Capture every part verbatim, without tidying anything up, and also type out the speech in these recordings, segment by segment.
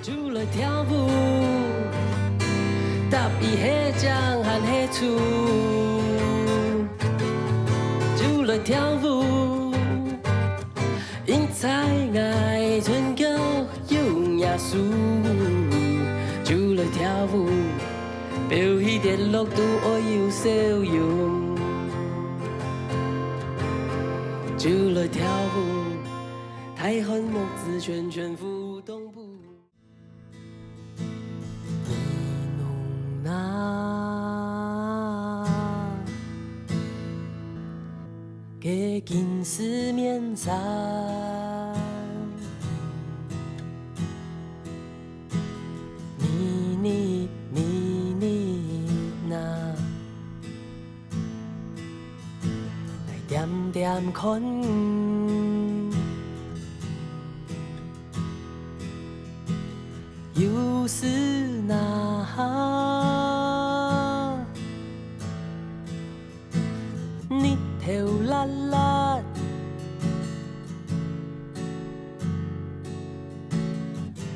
就來跳舞，搭一係靚還係醜，就來跳舞，因在𠊎唇角有耶穌，就來跳舞，飆起跌落都愛有笑容，就來跳舞，大漢目珠圈圈舞動步。 你弄那个金絲面衫，迷你迷你那，来点点看。 有時那哈，日頭辣辣，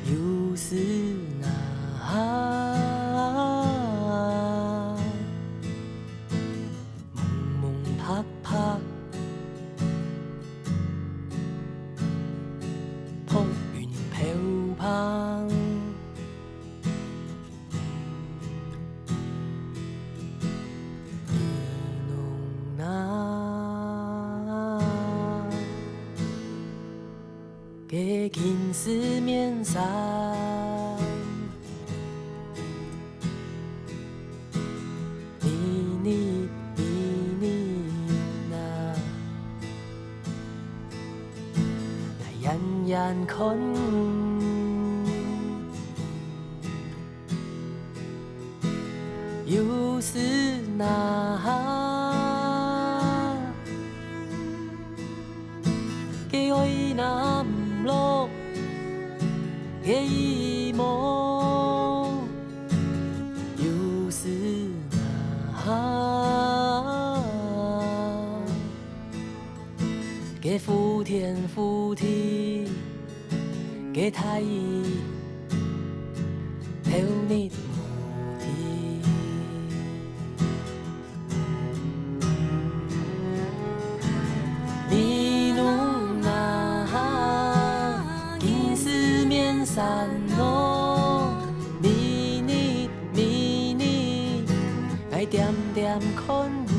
有時那哈，濛濛白白。 白雲飄飄，你弄那个金絲面衫。 你你你你那，𠊎遠遠看，有時那哈，个愛那毋落。 个一幕，有時那哈，个呼天呼地，个大雨，頭日無地。 你弄那金絲面衫哦，迷你迷你，𠊎恬恬看你，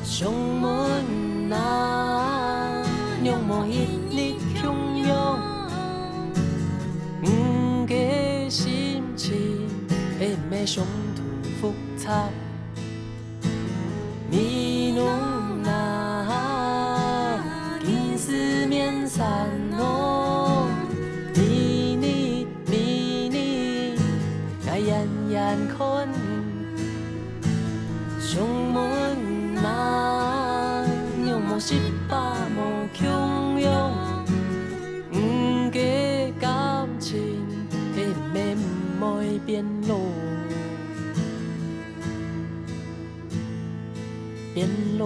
想問啊，仰無一日共樣，你个心情會毋會相同複雜？ 你弄那金絲面衫哦，迷你迷你，𠊎遠遠看，想問啊，仰無實在無共樣，你个感情，會毋會毋會變老？ 變老。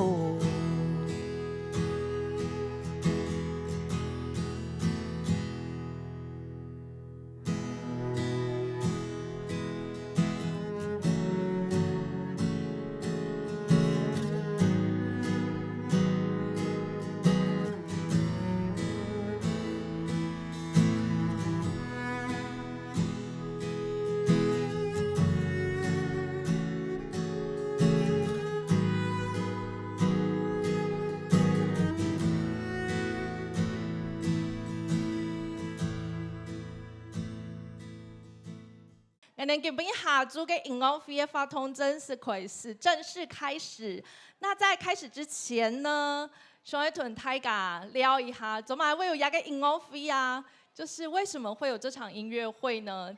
𠊎等今晡日下晝个音樂會个活動正式開始，正式開始。那在開始之前呢，想愛同大家聊一下，做麼會有這個音樂會啊？就是為什麼會有這場音樂會呢？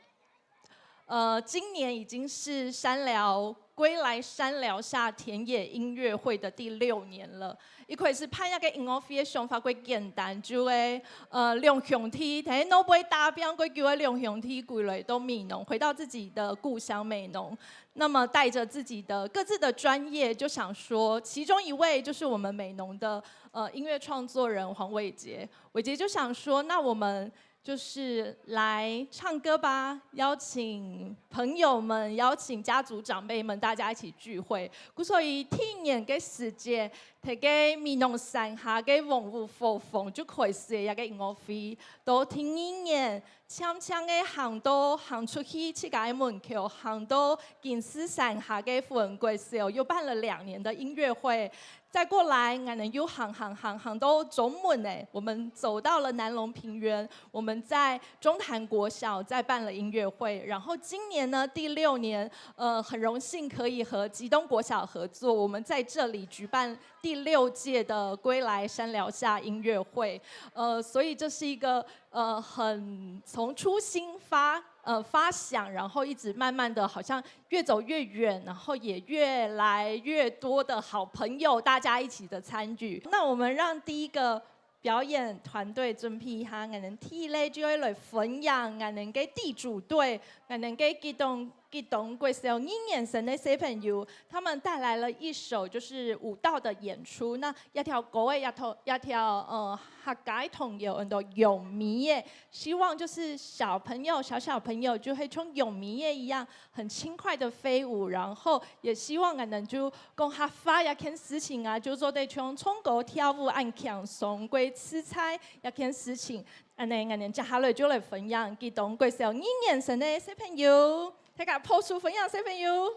呃，今年已經是山寮，歸來山寮下田野音樂會的第六年了。一開始辦這個音樂會个想法蓋簡單，就係，呃，兩兄弟，在老輩打拚蓋久个兩兄弟歸來到美濃，回到自己的故鄉美濃。那麼帶著自己的各自的專業，就想說，其中一位就是我們美濃的，呃，音樂創作人黃偉傑。偉傑就想說，那我們就是來唱歌吧，邀請朋友們，邀請家族長輩們，大家一起聚會。故所以天然个時節，在个美濃山下个黃屋火房就開始這个音樂會，到天然，漸漸个行到行出去自家个門口，行到金獅山下个福仁國小，又辦了兩年的音樂會。 再過來，𠊎等又行行行行到中壢欸，我們走到了南隆平原，我們在中潭國小再辦了音樂會，然後今年呢，第六年，呃，很榮幸可以和吉東國小合作，我們在這裡舉辦第六屆的歸來山寮下音樂會，呃，所以這是一個，呃，很從初心發，呃，發想，然後一直慢慢的好像越走越遠，然後也越來越多的好朋友，大家一起的參與。那我們讓第一個表演團隊準備一下，𠊎等第一類就會來分享𠊎等个地主隊，𠊎等个吉東，吉東國小二年生个小朋友，他們帶來了一首就是舞蹈的演出。那這條歌个，這條，這條，呃，客家个童謠，安到揚尾仔。 希望就是小朋友，小小朋友就會像揚尾仔一樣很輕快的飛舞，然後也希望𠊎等就講客話這件事情啊，就做得像唱歌跳舞恁輕鬆，過自在這件事情。恁呢，𠊎等接下來就來分享吉東國小二年生个小朋友，大家拍手分享小朋友。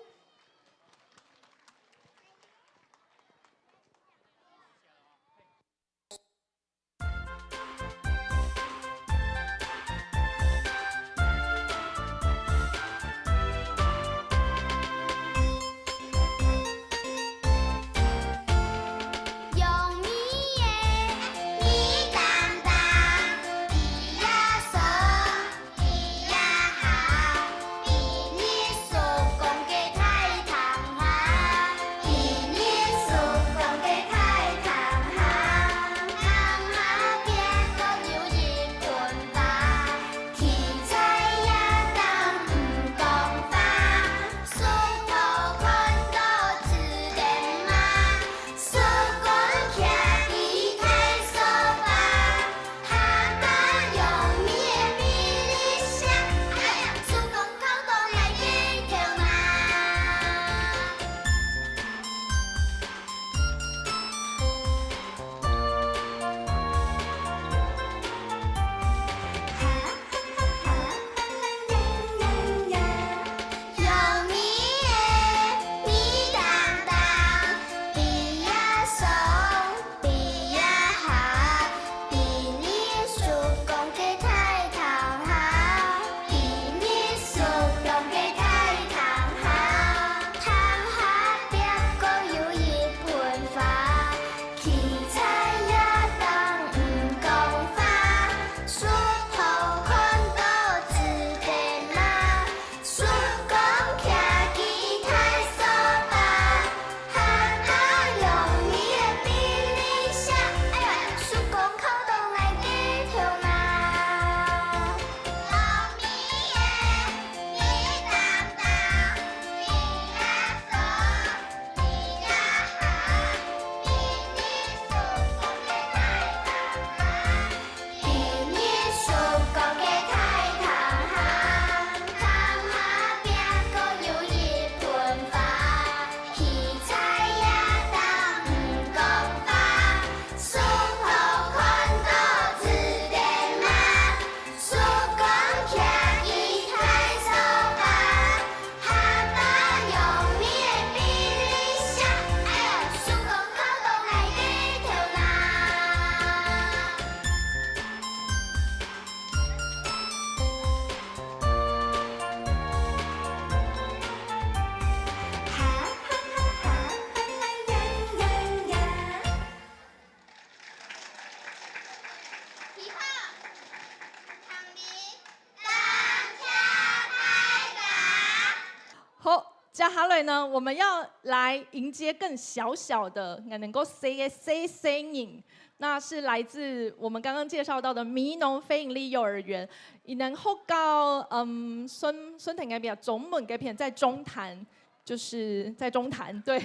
好，接下來呢，我們要來迎接更小小的，恁呢个細个細細人，那是來自我們剛剛介紹到的美濃非營利幼兒園。佢等學校，嗯，順，順天該片，中壢該片，在中潭。就是在中潭，对。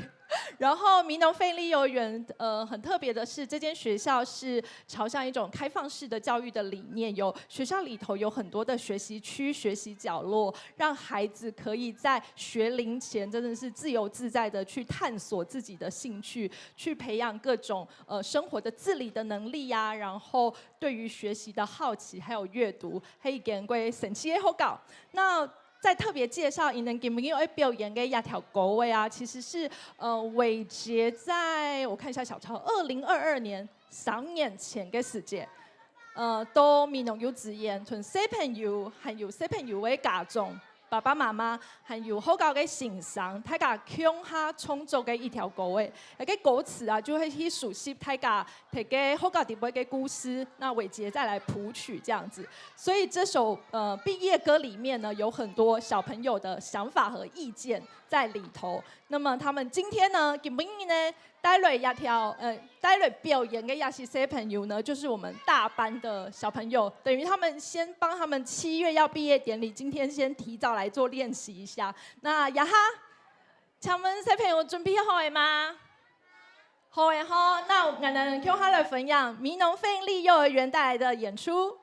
然后美濃飛利幼兒園，呃，很特別的是，這間學校是朝向一種開放式的教育的理念，有學校裡頭有很多的學習區、學習角落，讓孩子可以在學齡前真的是自由自在的去探索自己的興趣，去培養各種呃生活的自理的能力呀、然后对于学习的好奇，还有阅读，係一間个神奇个學校。那再特別介紹佢等今晡日愛表演个這條歌个啊，其實是呃偉傑在我看一下小抄，二零二二年三年前个時節，呃，到美濃幼稚園同小朋友還有小朋友个家長、爸爸媽媽還有學校个先生，大家共下創作个一條歌个。該个歌詞啊，就會去熟悉大家在該个學校底背个故事，那偉傑再來譜曲這樣子。所以這首呃畢業歌裡面呢，有很多小朋友的想法和意見在裡頭。那麼他們今天呢，今晡日呢，帶來這條呃帶來表演个這兜小朋友呢，就是我們大班的小朋友，等於他們先幫他們七月要畢業典禮，今天先提早來做練習一下。那這下，請問小朋友準備好了嗎？好了吼，那我們共下來分享美濃飛利幼兒園帶來的演出。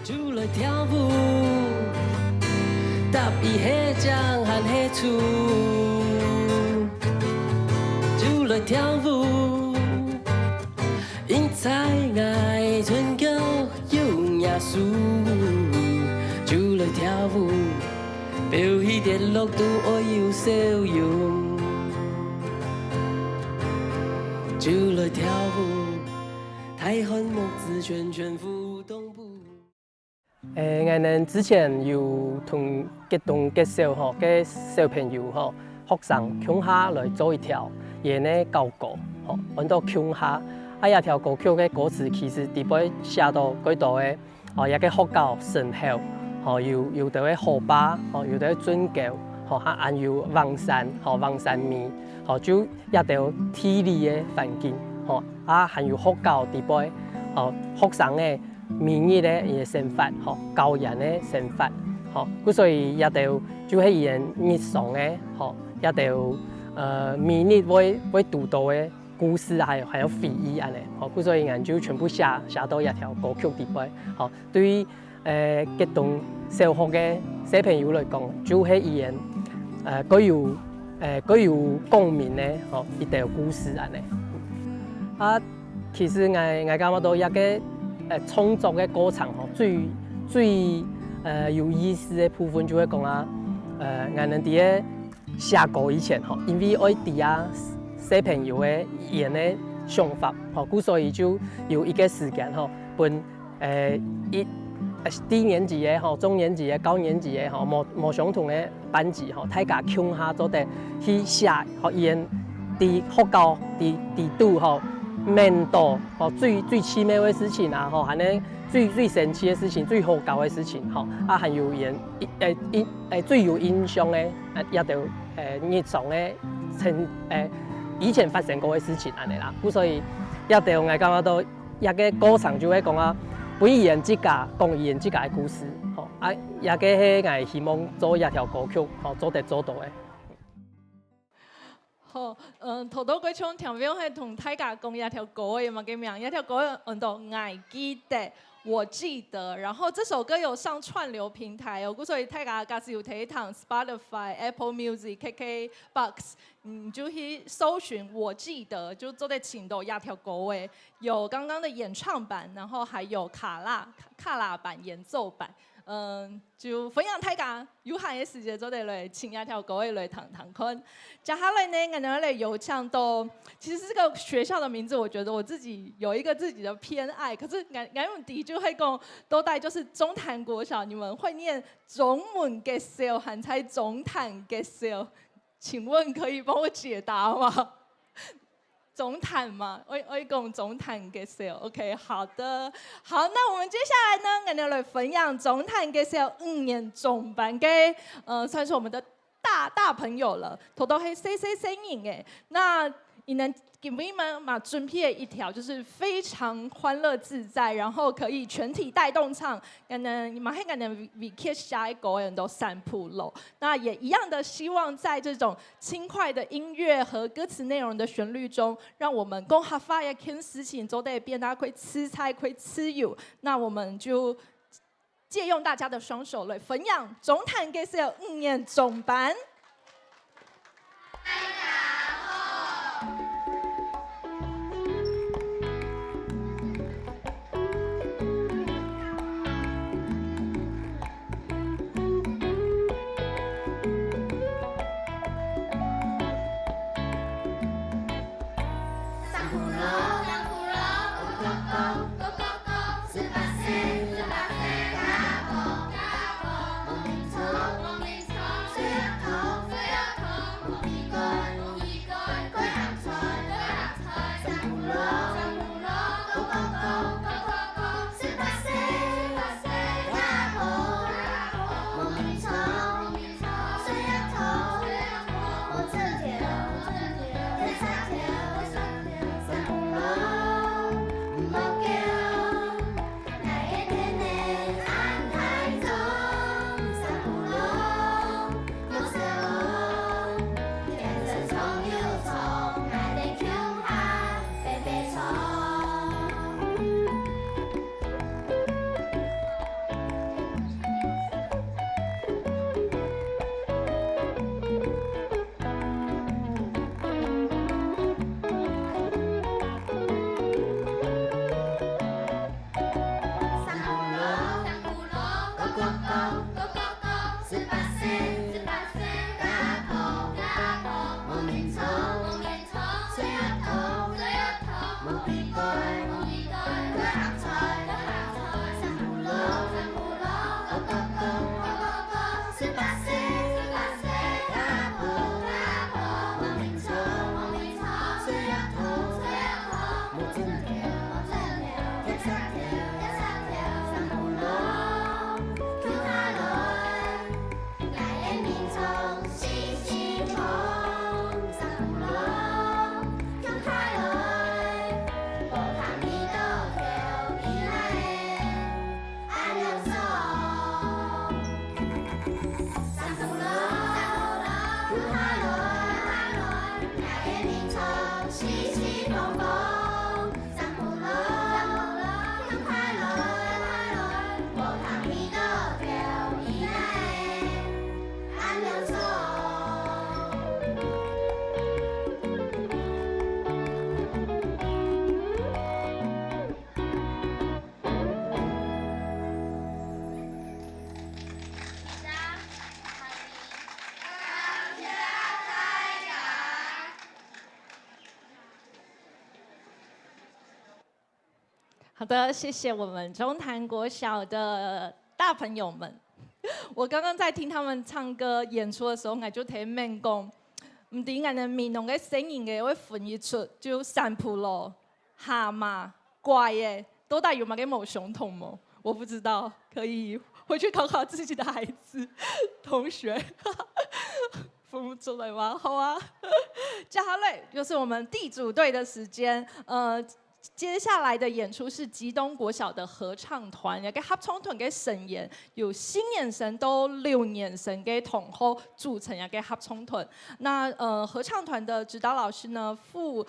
就來跳舞，搭伊係靚還係醜。就來跳舞，因在𠊎唇角有若酥。就來跳舞，飆起跌落都愛有笑容。就來跳舞，大漢目珠圈圈舞動步。 誒，𠊎等之前有同吉東國小吼，个小朋友吼，學生共下來做一條佢等个校歌，吼，安到共下。啊，這條歌曲个歌詞其實底背寫到幾多个，哦，這个學校生活，吼，有，有兜个河壩，吼，有兜个圳溝，吼，啊，還有橫山，吼，橫山面，吼，就這兜地理个環境，吼，啊，還有學校底背，吼，學生个 每日个佢个生活，吼，校園个生活，吼，故所以這兜就係佢个日常个，吼，這兜，呃，每日會，會堵到个故事，還有，還有回憶恁呢，吼，故所以𠊎就全部寫，寫到這條歌曲底背，吼，對於，呃，吉東小學个小朋友來講，就係佢个，呃，較有，呃，較有共鳴个，吼，一條故事恁呢。啊， 其實𠊎，𠊎感覺到這个，呃，創作个過程吼，最，最，呃，有意思个部分就係講啊，呃，𠊎等在該寫歌以前吼，因為愛知啊小朋友个佢等个想法吼，故所以就有一个時間吼，分，呃，一，呃，低年級个吼、中年級个、高年級个吼，無，無相同个 班級吼，大家共下做得去寫，吼，佢等在學校在，在堵吼，面對吼，最，最奇妙个事情啊，吼，還有最，最神奇个事情，最好搞个事情，吼，啊，還有佢等，誒，印，誒，最有印象个，啊，這兜，誒，日常个，曾，誒，以前發生過个事情恁呢啦。故所以，這兜𠊎感覺到 這个過程就係講啊，分佢等自家講佢等自家个故事，吼，啊，這个係𠊎希望做這條歌曲，吼，做得做到个。好，嗯，頭頭該像聽眾係同大家講這條歌个嘛，个名，這條歌安到《𠊎記得》，我記得。然後這首歌有上串流平台哦，故所以大家假使有在聽Spotify、Apple Music、KKBOX， 你就去搜尋《我記得》，就做得尋到這條歌个，有剛剛的演唱版，然後還有卡拉，卡拉版、演奏版。嗯，就分享大家有閒个時節做得來尋這條歌个來聽聽看。接下來呢，𠊎等來有請到，其實這個學校的名字，我覺得我自己有一個自己的偏愛，可是𠊎，𠊎毋知就係講，到底就是中潭國小，你們會念中門國小，還係中潭國小？ 請問可以幫我解答嗎？中潭嘛，我，我講中潭國小，OK，好的。好，那我們接下來呢，𠊎等來分享中潭國小五年中班个，呃，算是我們的大，大朋友了，頭頭係細細細人个。那你能給我們嘛準備了一條，就是非常歡樂自在，然後可以全體帶動唱，可能嘛，係可能為，為佢寫个歌，很多散步路。 那也一樣的，希望在這種輕快的音樂和歌詞內容的旋律中，讓我們講客話這件事情做得變得較自在、較自由。那我們就借用大家的雙手來分享中潭國小五年中班。好的，谢谢我们中潭国小的大朋友们。我刚刚在听他们唱歌演出的时候，我就在那边讲，毋知俺个美濃个声音个会分得出，就山普羅、蛤蟆、怪个，到底有没有跟我相同吗？我不知道，可以回去考考自己的孩子、同学，分不出来吗？好啊。接下来就是我们地主队的时间，呃，接下来的演出是吉东国小的合唱团，一个合唱团个成员，有新年生到六年生个同学组成一个合唱团。那呃，合唱团的指导老师呢，傅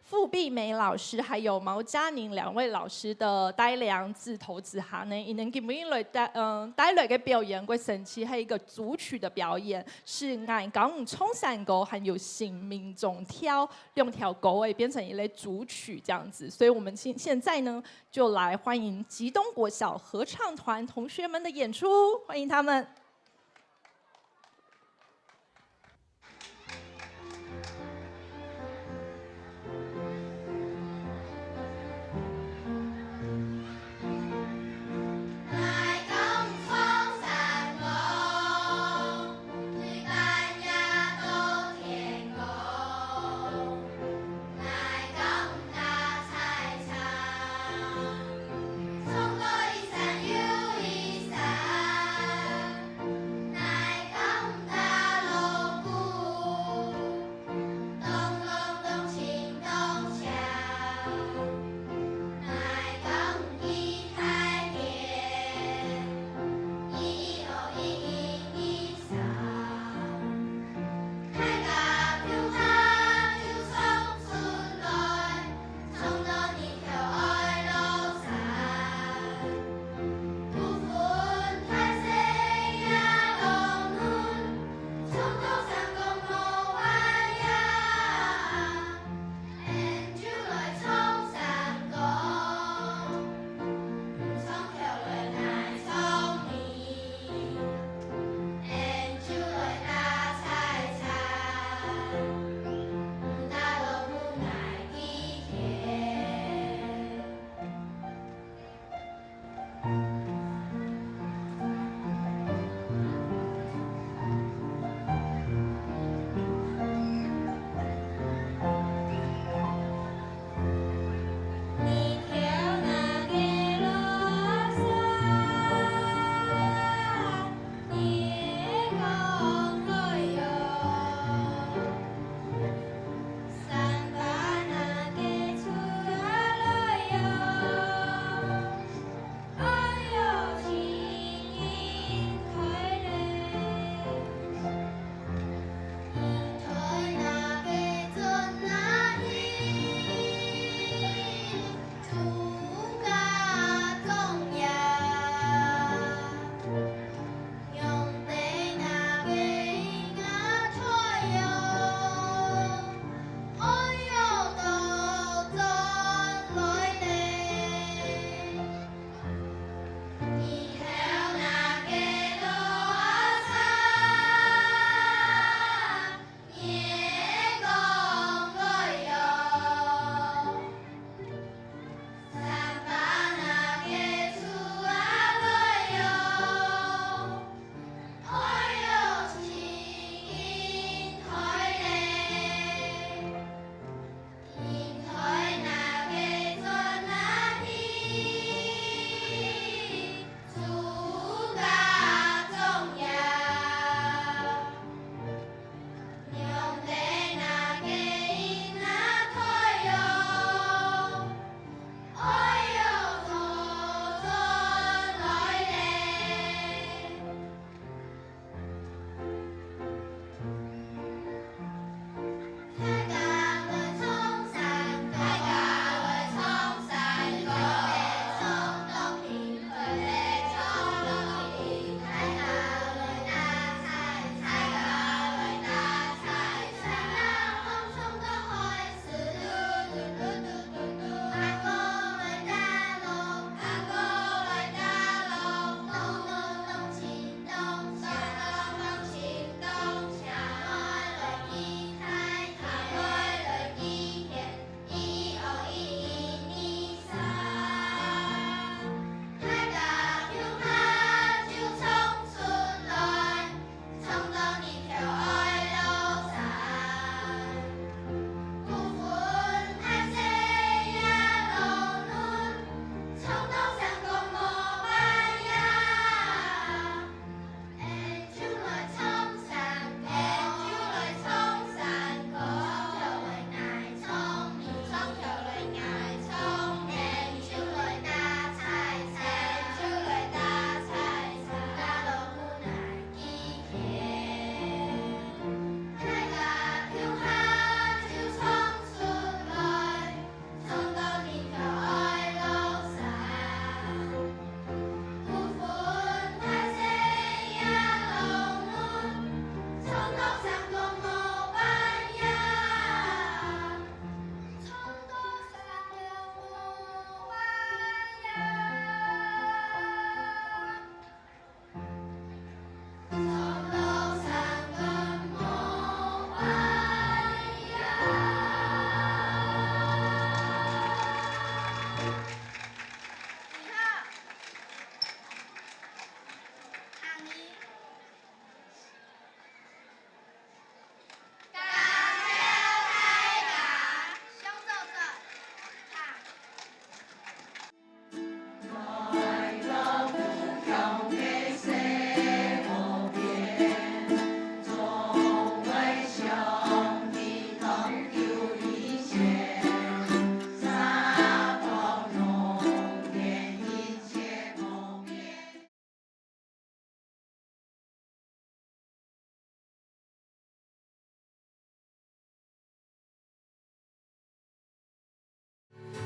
傅碧梅老师还有毛嘉宁两位老师的带领指导之下呢，佢等今日來帶，嗯，帶來个表演个神奇，还有一个组曲的表演，是俺高雄唱山歌，还有新民中调两条歌，也变成一类组曲这样子。所以我们现现在呢，就来欢迎吉东国小合唱团同学们的演出，欢迎他们。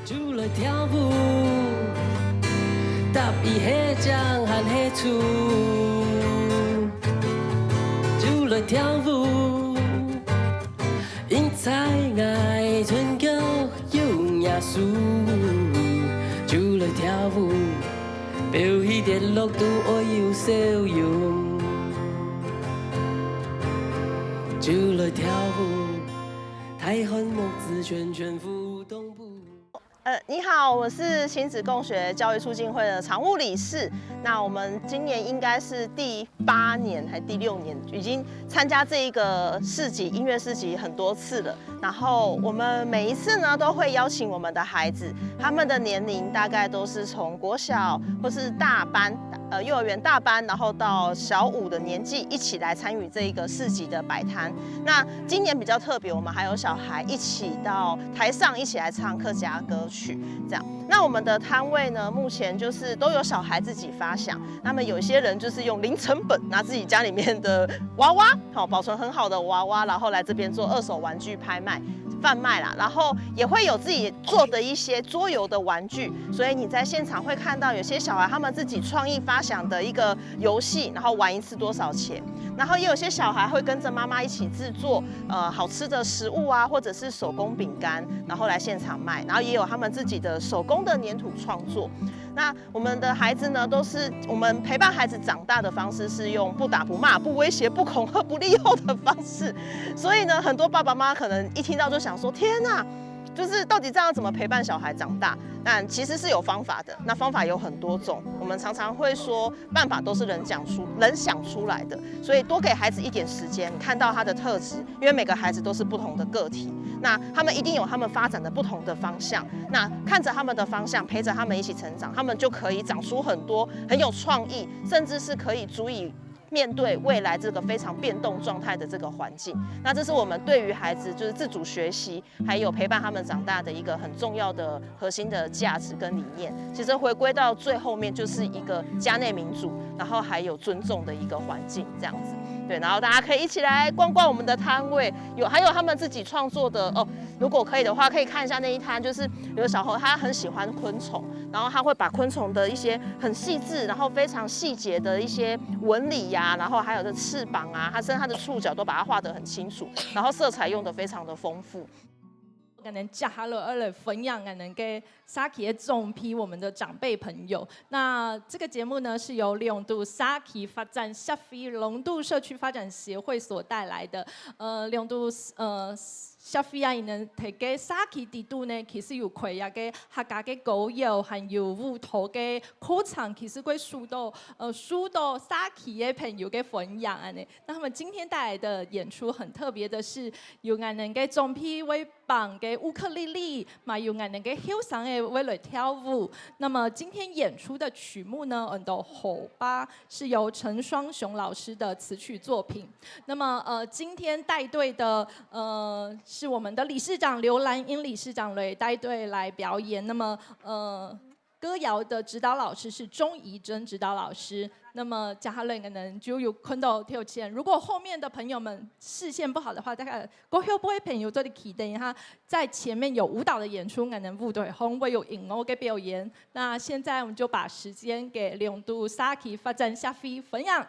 就來跳舞，搭伊係江還係樹，就來跳舞，因在𠊎春腳有耶穌，就來跳舞，飆起跌落都愛有笑容，就來跳舞，大漢目珠圈圈舞動步。 呃，你好，我是亲子共学教育促进会的常务理事。那我们今年应该是第八年还第六年，已经参加这一个市集，音乐市集很多次了。然后我们每一次呢，都会邀请我们的孩子，他们的年龄大概都是从国小或是大班，呃，幼儿园大班，然后到小五的年纪，一起来参与这一个市集的摆摊。那今年比较特别，我们还有小孩一起到台上一起来唱客家歌曲，这样。那我们的摊位呢，目前就是都有小孩自己发想，那么有些人就是用零成本，拿自己家里面的娃娃，好，保存很好的娃娃，然后来这边做二手玩具拍卖、贩卖啦，然后也会有自己做的一些桌游的玩具，所以你在现场会看到有些小孩他们自己创意发想的一个游戏，然后玩一次多少钱，然后也有些小孩会跟着妈妈一起制作，呃，好吃的食物啊，或者是手工饼干，然后来现场卖，然后也有他们自己的手工的黏土创作。那我们的孩子呢，都是我们陪伴孩子长大的方式是用不打不骂、不威胁、不恐吓、不利诱的方式，所以呢，很多爸爸妈妈可能一听到就想说：“天哪，就是到底这样怎么陪伴小孩长大？”但其实是有方法的，那方法有很多种。我们常常会说，办法都是人讲出、人想出来的，所以多给孩子一点时间，看到他的特质，因为每个孩子都是不同的个体，那他们一定有他们发展的不同的方向。那看着他们的方向，陪着他们一起成长，他们就可以长出很多很有创意，甚至是可以足以面对未来这个非常变动状态的这个环境。那这是我们对于孩子就是自主学习，还有陪伴他们长大的一个很重要的核心的价值跟理念。其实回归到最后面，就是一个家内民主，然后还有尊重的一个环境这样子。对，然后大家可以一起来逛逛我们的摊位，有，还有他们自己创作的哦。如果可以的话，可以看一下那一摊，就是有的小朋友他很喜欢昆虫，然后他会把昆虫的一些很细致，然后非常细节的一些纹理呀、然后还有这翅膀啊，它甚至它的触角都把它画得很清楚，然后色彩用得非常的丰富。 𠊎等接下來愛來分享𠊎等个社區个總批，我們的長輩朋友。那這個節目呢，是由龍都社區發展協會、龍都社區發展協會所帶來的。呃，龍都，呃，協會啊，佢等在該社區底肚呢，其實有開一個客家个歌謠，還有舞蹈个課程，其實會受到，呃，受到社區个朋友个歡迎恁呢。那他們今天帶來的演出很特別的是，有𠊎等个總批會 放个烏克麗麗，嘛有𠊎等个後生个會來跳舞。那麼今天演出的曲目呢，安到《河壩》，是由陳雙雄老師的詞曲作品。那麼，呃，今天帶隊的，呃，是我們的理事長劉蘭英理事長來帶隊來表演。那麼，呃，歌謠的指導老師是鍾怡珍指導老師。那麼接下來可能就有看到跳前，如果後面的朋友們視線不好的話，大概過後背个朋友做得期待一下，在前面有舞蹈的演出，𠊎等舞台項會有音樂个表演。那現在我們就把時間給龍都社區發展協會分享。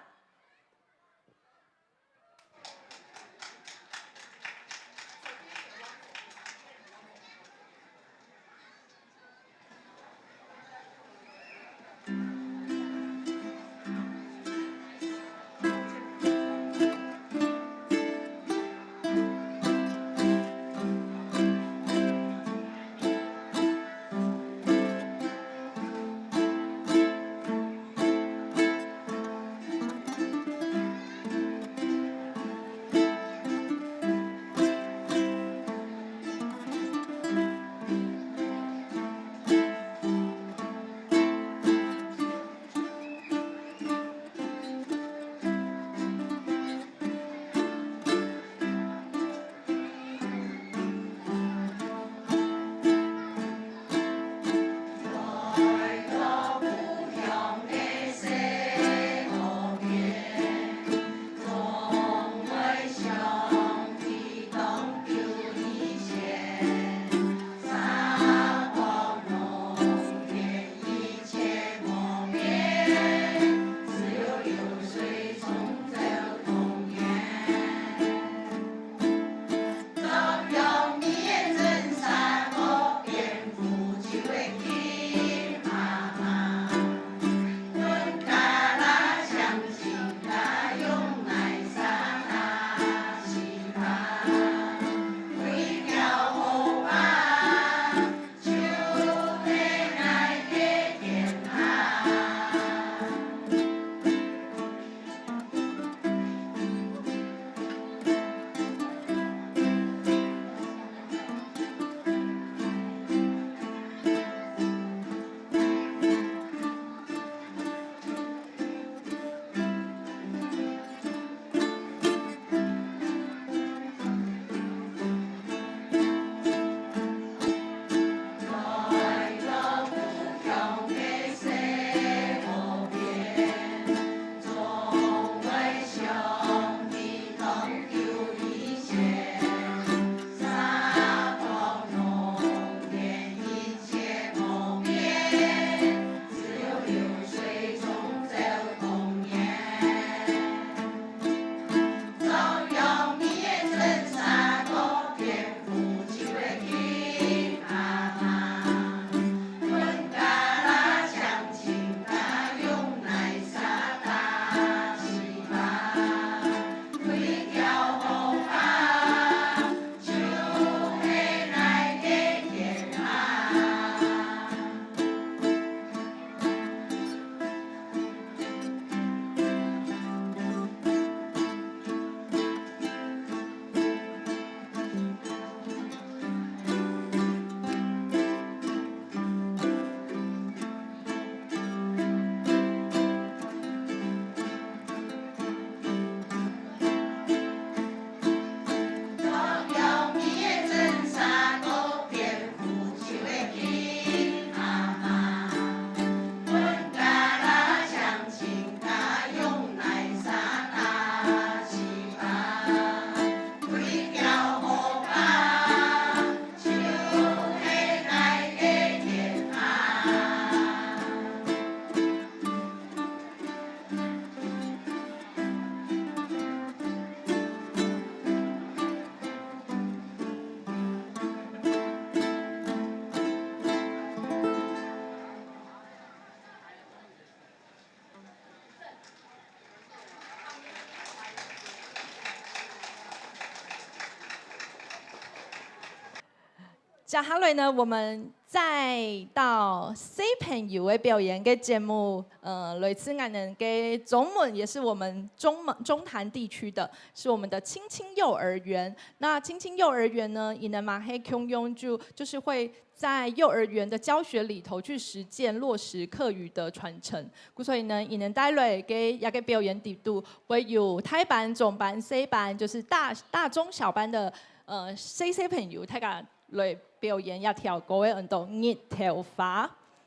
接下來呢，我們再到小朋友个表演个節目，呃，來自𠊎等个中壢，也是我們中壢，中潭地區的，是我們的青青幼兒園。那青青幼兒園呢，佢等嘛係共樣就，就是會在幼兒園的教學裡頭去實踐落實客語的傳承。故所以呢，佢等帶來个這個表演裡肚，會有大班、中班、小班，就是大，大中小班的，呃，小小朋友，大家 來表演這條歌个安到《日頭花》。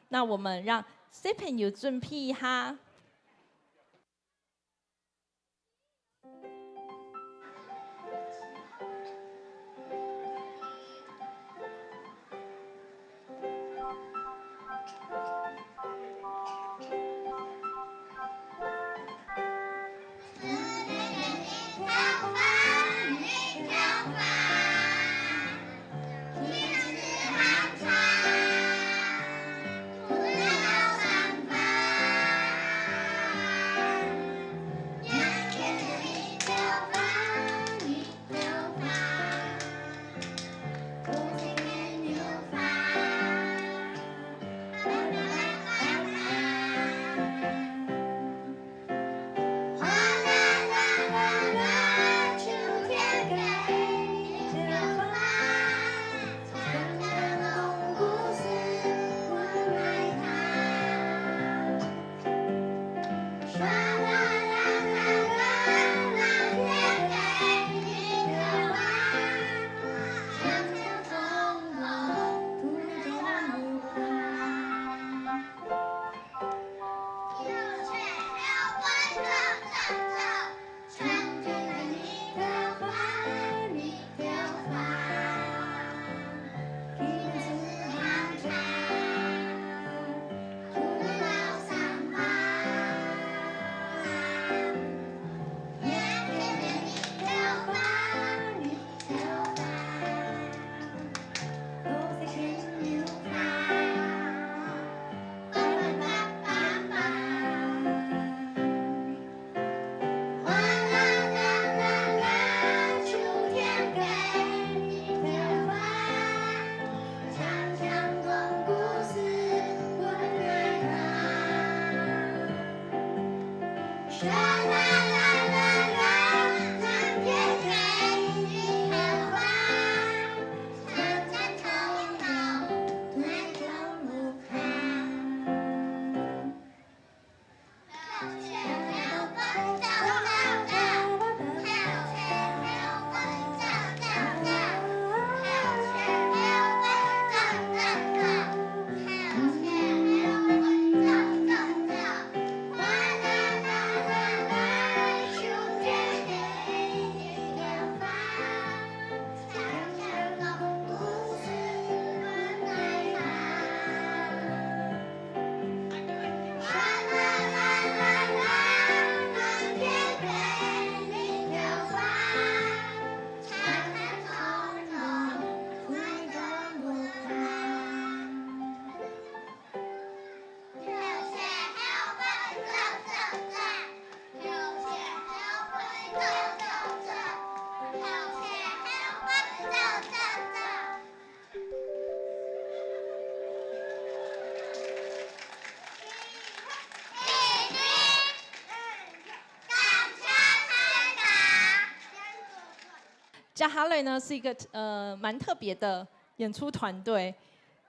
那我們讓小朋友準備一下。接下來呢，是一個，呃，蠻特別的演出團隊。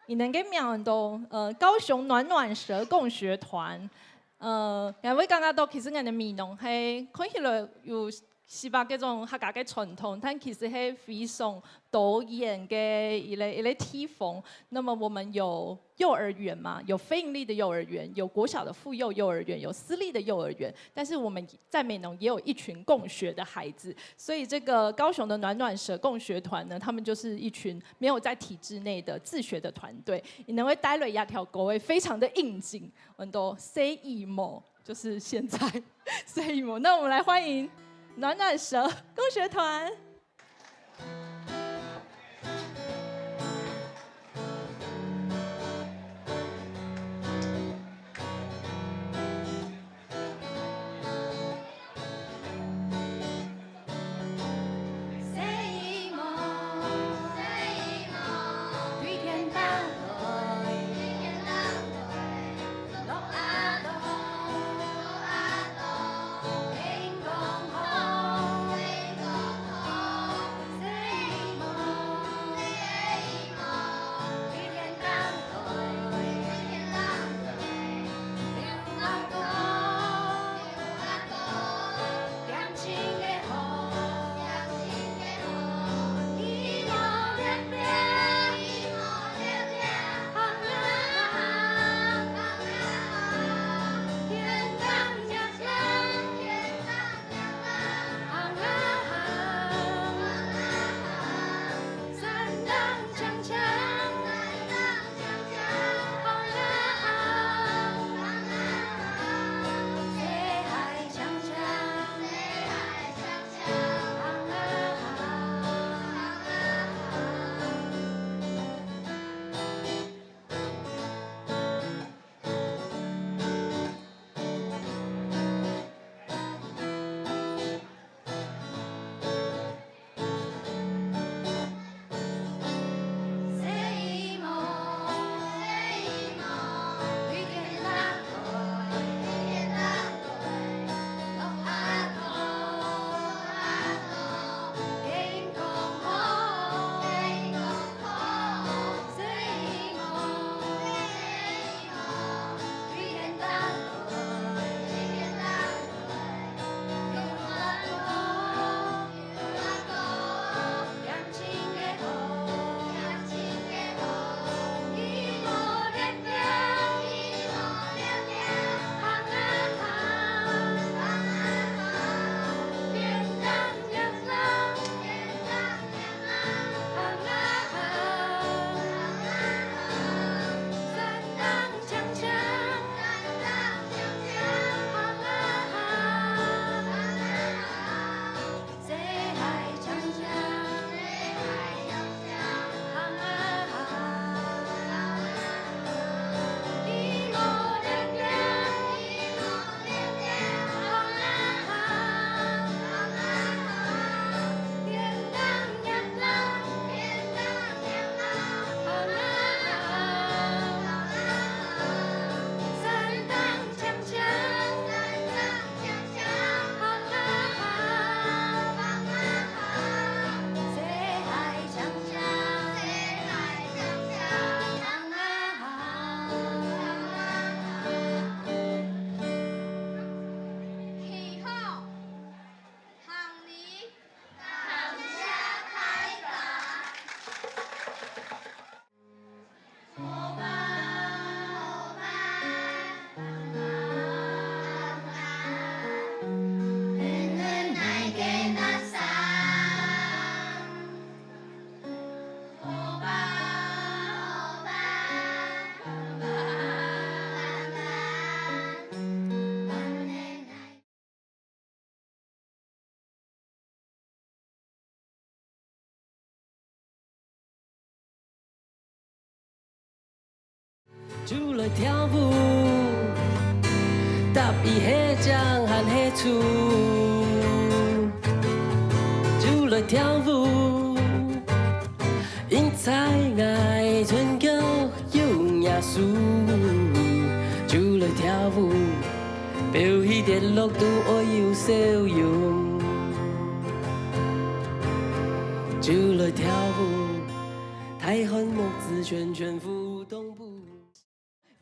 佢等个名安到，呃，高雄暖暖蛇共學團。呃，𠊎會感覺到其實𠊎等美濃係看起來有西北這種客家个傳統，但其實係非常多元个一個，一個地方。那麼我們有幼兒園嘛，有非營利的幼兒園，有國小的附幼幼兒園，有私立的幼兒園，但是我們在美濃也有一群共學的孩子，所以這個高雄的暖暖蛇共學團呢，他們就是一群沒有在體制內的自學的團隊。佢等會帶來這條歌，非常的應景，安到細姨母，就是現在細姨母。那我們來歡迎暖暖蛇共學團。就來跳舞，踏一下江還係樹。就來跳舞，因在𠊎唇角有若樹。就來跳舞，飆起跌落都愛有笑容。就來跳舞，大漢目珠圈圈舞動步。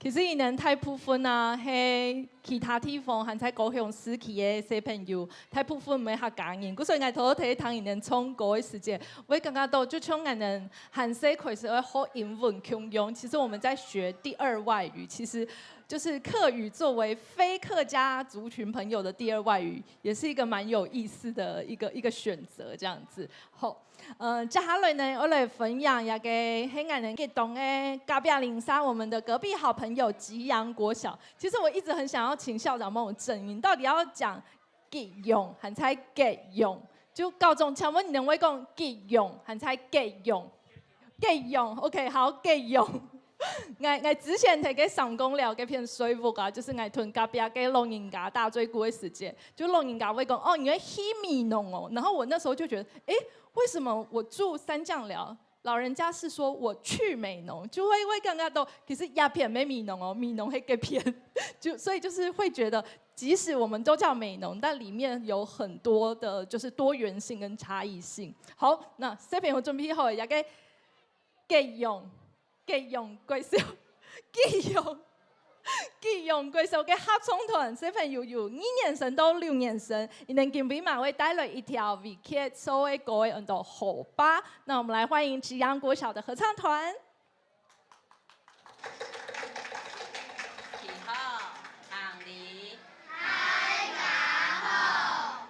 其實佢等大部分啊，係其他地方還在高雄市區个小朋友，大部分毋係客家人。故所𠊎頭頭聽佢等唱歌个時節，𠊎會感覺到，就像𠊎等還細開始會學英文共樣，其實我們在學第二外語，其實就是客語作為非客家族群朋友的第二外語，也是一個蠻有意思的一個，一個選擇，這樣子。好， 呃，接下來呢，𠊎來分享一個係𠊎等吉東个隔壁鄰舍，我們的隔壁好朋友吉陽國小。其實我一直很想要請校長幫我正音，到底要講吉陽還是吉陽？就校長，請問你等會講吉陽還是吉陽？吉陽，OK，好，吉陽。 𠊎，𠊎之前在該三公寮該片水屋啊，就係𠊎同隔壁个老人家打嘴鼓个時節，就老人家會講：「哦，你會去美濃哦。」然後我那時候就覺得，「誒，為什麼我住三將寮，老人家是說我去美濃？」就會，會感覺到，其實這片毋係美濃哦，美濃係該片，就，所以就是會覺得，即使我們都叫美濃，但裡面有很多的就是多元性跟差異性。好，那小朋友準備好，這個 吉陽，吉陽國小，吉陽，吉陽國小个合唱團，小朋友有二年生到六年生，佢等今晡日嘛會帶來一條維傑所个歌，安到《河壩》。那我們來歡迎吉陽國小的合唱團。起好，行禮。大家好。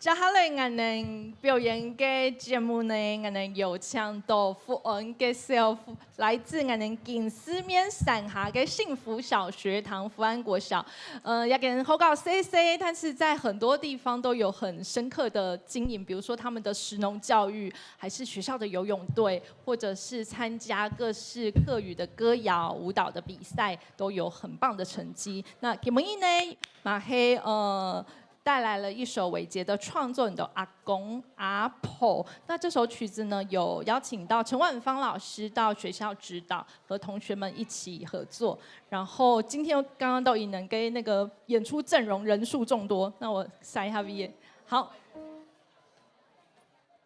接下來，𠊎等表演个節目呢，𠊎等有請到福安个小，來自𠊎等金絲面山下个幸福小學堂福安國小。呃，這間學校細細，但是在很多地方都有很深刻的經營，比如說他們的食農教育，還是學校的游泳隊，或者是參加各式客語的歌謠、舞蹈的比賽，都有很棒的成績。那今晡日呢，嘛係，呃，帶來了一首偉傑的創作，你的阿公阿婆。那這首曲子呢，有邀請到陳婉芳老師到學校指導，和同學們一起合作。然後今天剛剛都已能跟那個演出陣容人數眾多，那我塞一下V A。好，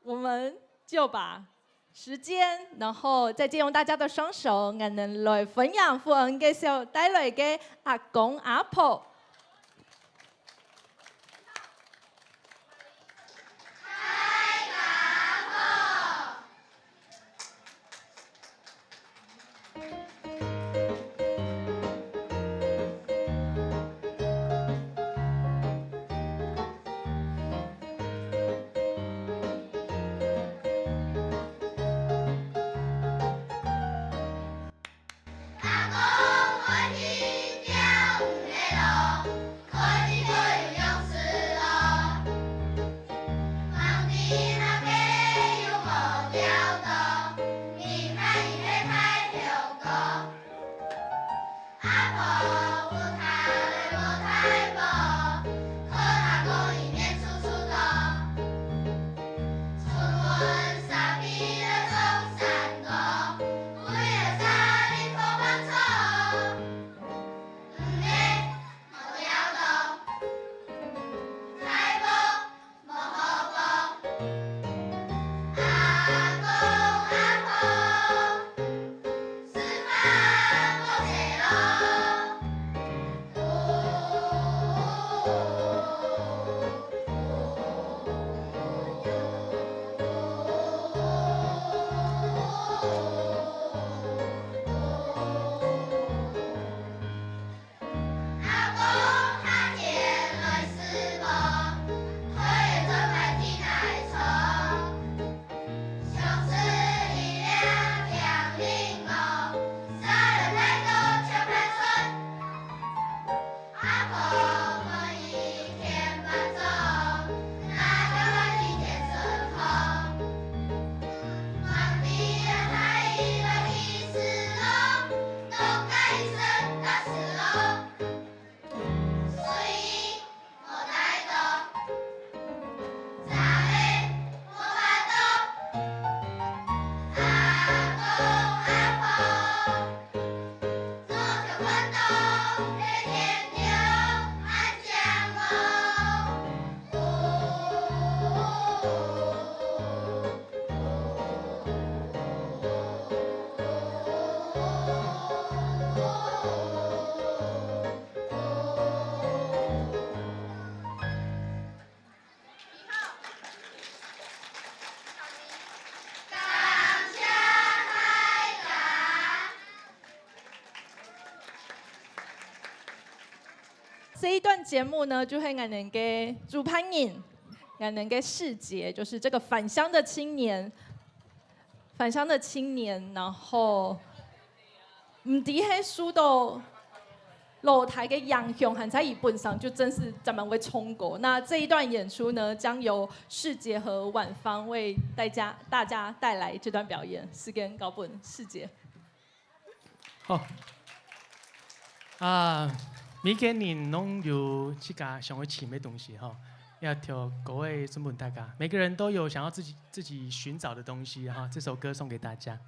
我們就把時間，然後再借用大家的雙手，𠊎等來分享福安个小帶來个阿公阿婆。這一段節目呢，就係𠊎等个主辦人，𠊎等个世傑，就是這個返鄉的青年，返鄉的青年，然後毋知係受到老弟个影響，還在佢本身就真係專門會唱歌。那這一段演出呢，將由世傑和婉芳為大家，大家帶來這段表演。時間交分世傑。 好。啊，每個人攏有自家想愛尋个東西吼，這條歌仔送分大家。每個人都有想要自己，自己尋找的東西哈，這首歌送給大家。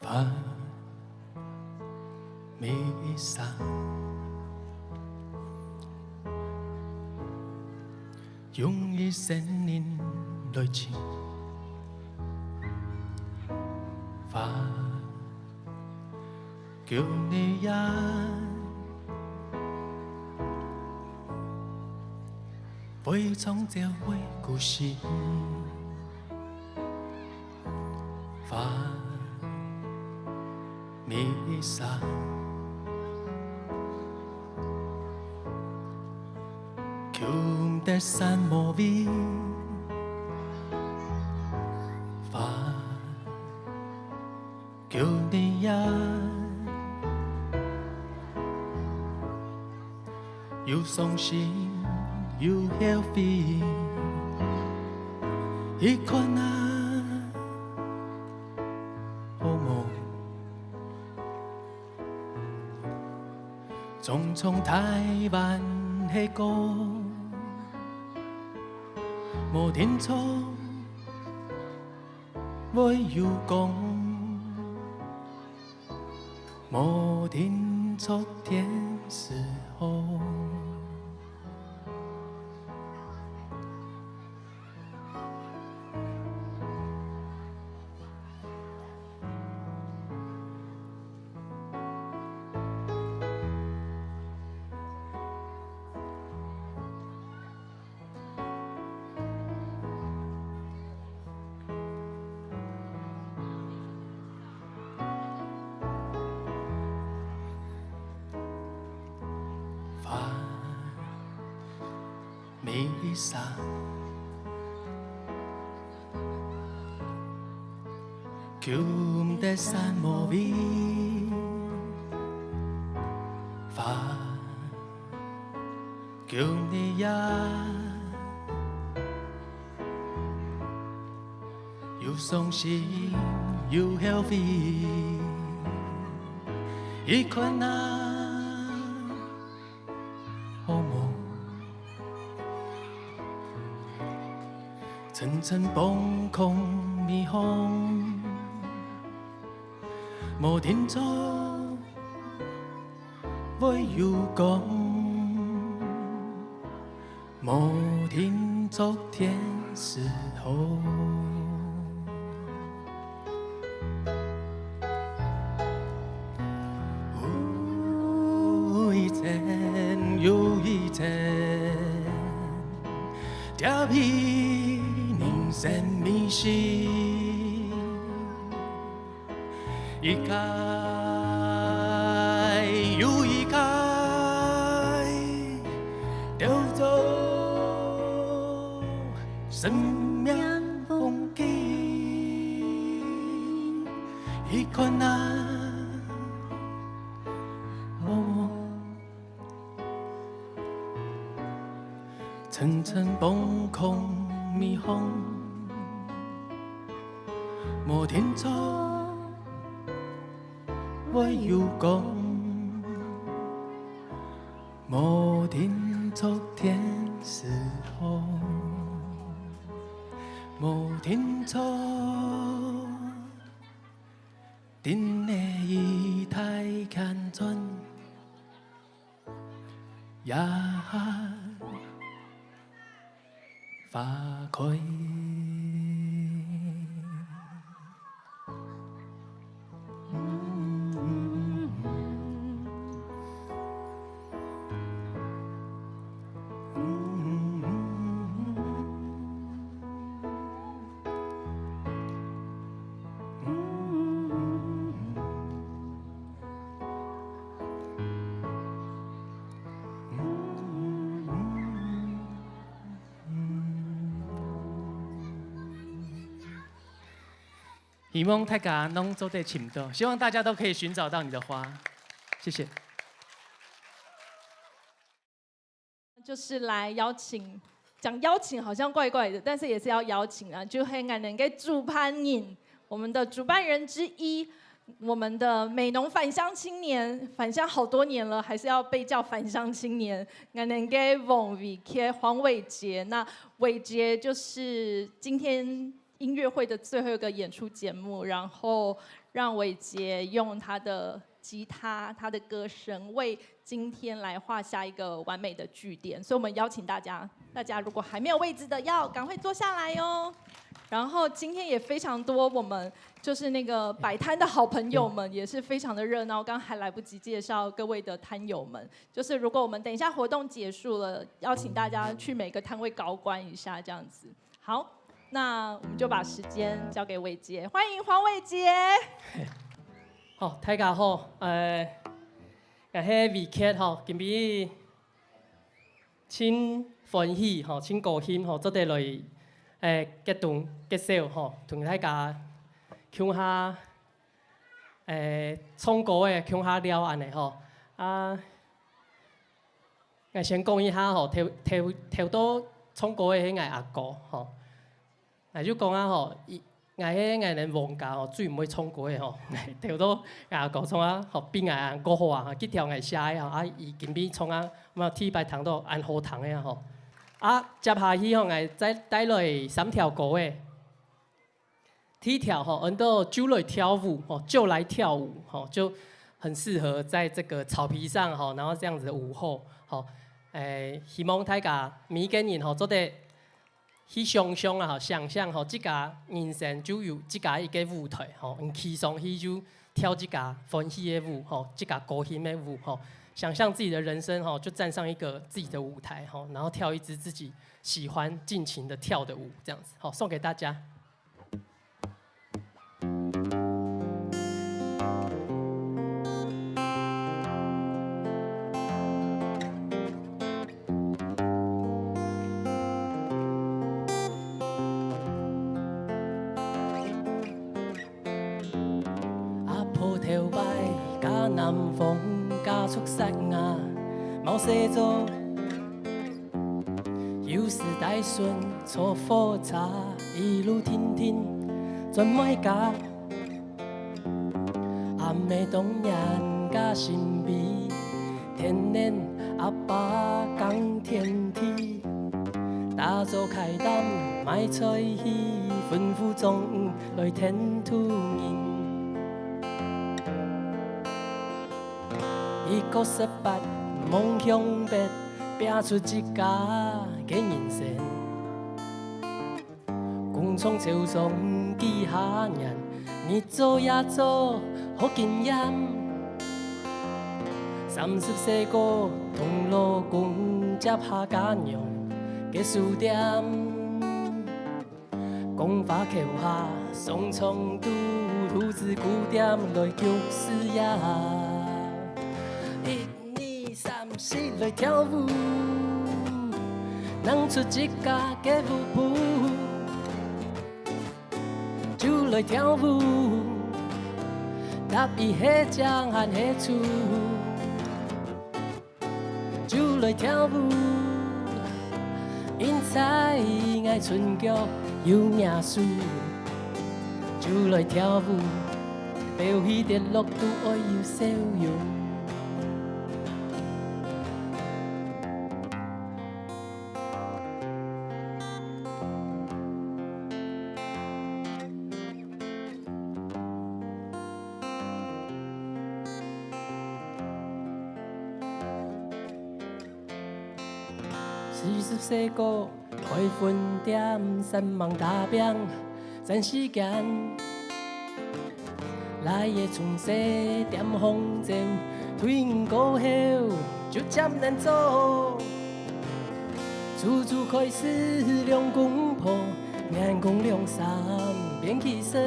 花每一蕊，用一生命來尋。花，求你呀，會唱朝會故事，花未散，求得山無位，花求你呀。 又傷心又後悔，一看啊，好無？匆匆台灣係過，無定著會有光。 無定著天時好。花未散，求毋得山無位，花 求你呀，又傷心又後悔，一看啊，好無？層層磅空迷航，無定著 會有光，無定著天時好。有一層，有一層，疊起人生迷失。 一屆又一屆，兜走生命風景。一看啊，哦， 層層磅空迷航，無定著會有光，無定著天時好，無定著等你一台看轉。 呀，花開。希望大家攏做得尋到，希望大家都可以尋找到你的花。謝謝。 就是來邀請，講邀請好像怪怪的，但是也是要邀請啊，就係𠊎等个主辦人，我們的主辦人之一，我們的美濃返鄉青年，返鄉好多年了，還是要被叫返鄉青年。𠊎等个黃偉傑，黃偉傑，那偉傑就是今天音樂會的最後一個演出節目，然後讓偉傑用他的吉他、他的歌聲為今天來畫下一個完美的句點。所以我們邀請大家，大家如果還沒有位置的，要趕快坐下來哦。然后今天也非常多我们就是那个摆摊的好朋友们，也是非常的热闹。刚刚还来不及介绍各位的摊友们，就是如果我们等一下活动结束了，邀请大家去每个摊位高官一下这样子。好，那我们就把时间交给伟杰，欢迎黄伟杰。好，大家好，呃，𠊎係偉杰吼，今晡日真歡喜吼，真高興吼，做得來，誒，結動結手吼，同大家共下，誒，唱歌仔，共下尞恁仔吼。啊，𠊎先講一下吼，頭頭頭到唱歌仔係𠊎阿哥吼。 𠊎就講啊吼，佢，𠊎係𠊎等黃家吼，最毋會唱歌个吼。頭到𠊎阿哥唱啊，吼，比𠊎還過好啊，吼，佢調𠊎寫个吼，啊，佢今晡日唱啊，嘛第一擺聽到恁好聽个啊吼。啊，接下去吼，𠊎再帶來三條歌仔。第一條吼，安到就來跳舞吼，就來跳舞吼，就很適合在這個草皮上吼，然後這樣子的午後吼。誒，希望大家每一個人吼，做得 去想像啊，吼，想像吼，自家人生就有自家一個舞台，吼，你企上去就跳自家歡喜个舞，吼，自家高興个舞，吼，想像自己的人生，吼，就站上一個自己的舞台，吼，然後跳一支自己喜歡、盡情的跳的舞，這樣子，吼，送給大家。 阿婆頭擺嫁南方，嫁出山外，無細做。有時帶孫坐火車，一路停停轉妹家。阿姆當然較心悲，天然阿爸耕田地，打早開擔買菜去，吩咐莊 來𢯭土人。一個十八夢想別，拚出自家个人生。工廠樵莊幾下年，日做夜做學經驗。三十歲過，同老公接下家娘个書店。 講話口下，上床都獨自顧店來救事業。一二三四來跳舞，拿出自家个舞步，就來跳舞，搭一下正還係處。 就來跳舞，因在𠊎唇角有若水。就來跳舞，飆起跌落都愛有笑容。 四十歲過開分店，煞猛打拚，賺時間。倈仔從細店項走，退伍過後就漸難做。初初開始兩公婆，眼光兩閃變起色。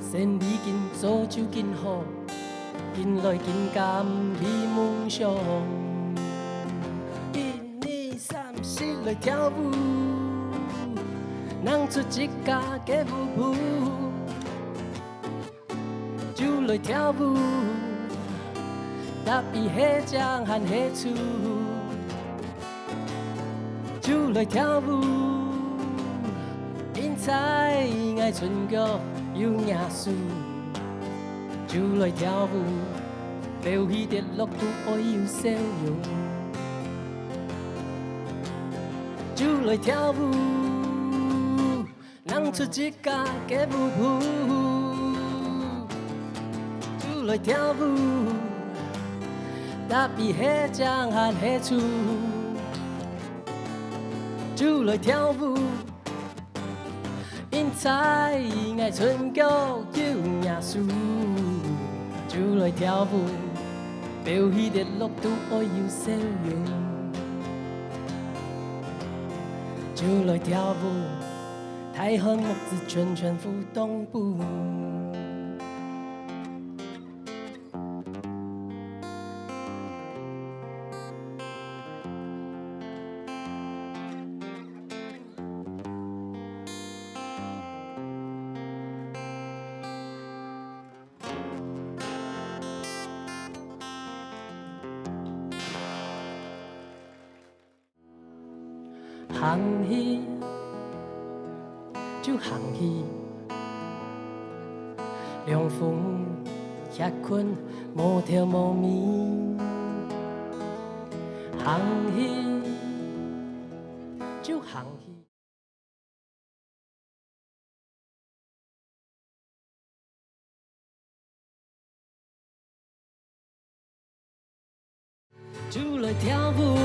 生理緊做就緊好，緊來緊減去夢想。一二三四來跳舞，拿出自家个舞步。就來跳舞，搭一下正還係處。 就來跳舞，因在𠊎唇角有若水。就來跳舞，飆起跌落都愛有笑容。就來跳舞， 拿出自家个舞步，就來跳舞，搭一下正還係處。就來跳舞，因在𠊎春腳有耶穌，就來跳舞，飆起跌落都愛有笑容。就來跳舞，大漢目子全全舞動步。 行去就行去，涼風歇睏無頭無尾。行去就行去。 就來跳舞，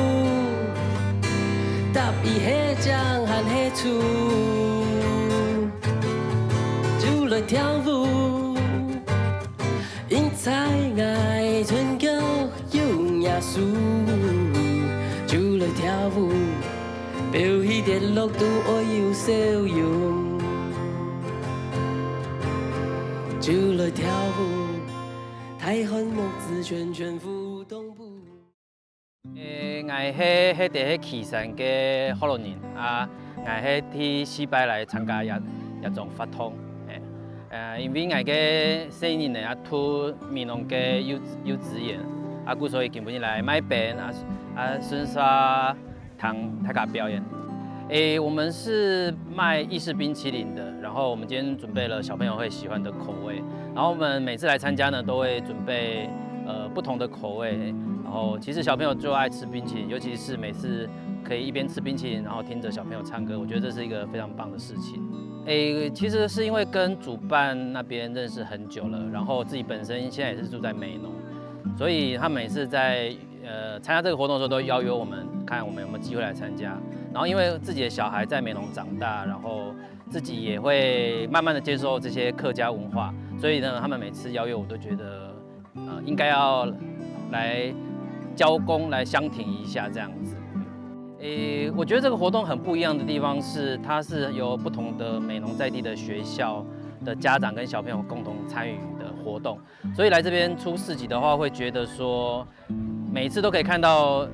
踏一下江還係出。就來跳舞，因在𠊎春腳有耶穌。就來跳舞，飆起跌落都愛有笑容。就來跳舞，大漢目子全全舞動步。 誒，𠊎係，係在係旗山个學老人啊，𠊎係第四擺來參加這，這種活動。誒，呃，因為𠊎个細人呢，啊，讀美濃个幼，幼稚園，啊，故所以今晡日來賣冰，啊，啊，順續聽大家表演。誒，我們是賣意式冰淇淋的，然後我們今天準備了小朋友會喜歡的口味，然後我們每次來參加呢，都會準備，呃，不同的口味，然後其實小朋友就愛吃冰淇淋，尤其是每次可以一邊吃冰淇淋，然後聽著小朋友唱歌，我覺得這是一個非常棒的事情。誒，其實是因為跟主辦那邊認識很久了，然後自己本身現在也是住在美濃，所以他每次在，呃，參加這個活動的時候都邀約我們，看我們有沒有機會來參加。然後因為自己的小孩在美濃長大，然後自己也會慢慢地接受這些客家文化，所以呢，他們每次邀約我都覺得，呃，應該要來交功，來相挺一下這樣子。誒，我覺得這個活動很不一樣的地方是，它是由不同的美濃在地的學校的家長跟小朋友共同參與的活動，所以來這邊出市集的話，會覺得說，每次都可以看到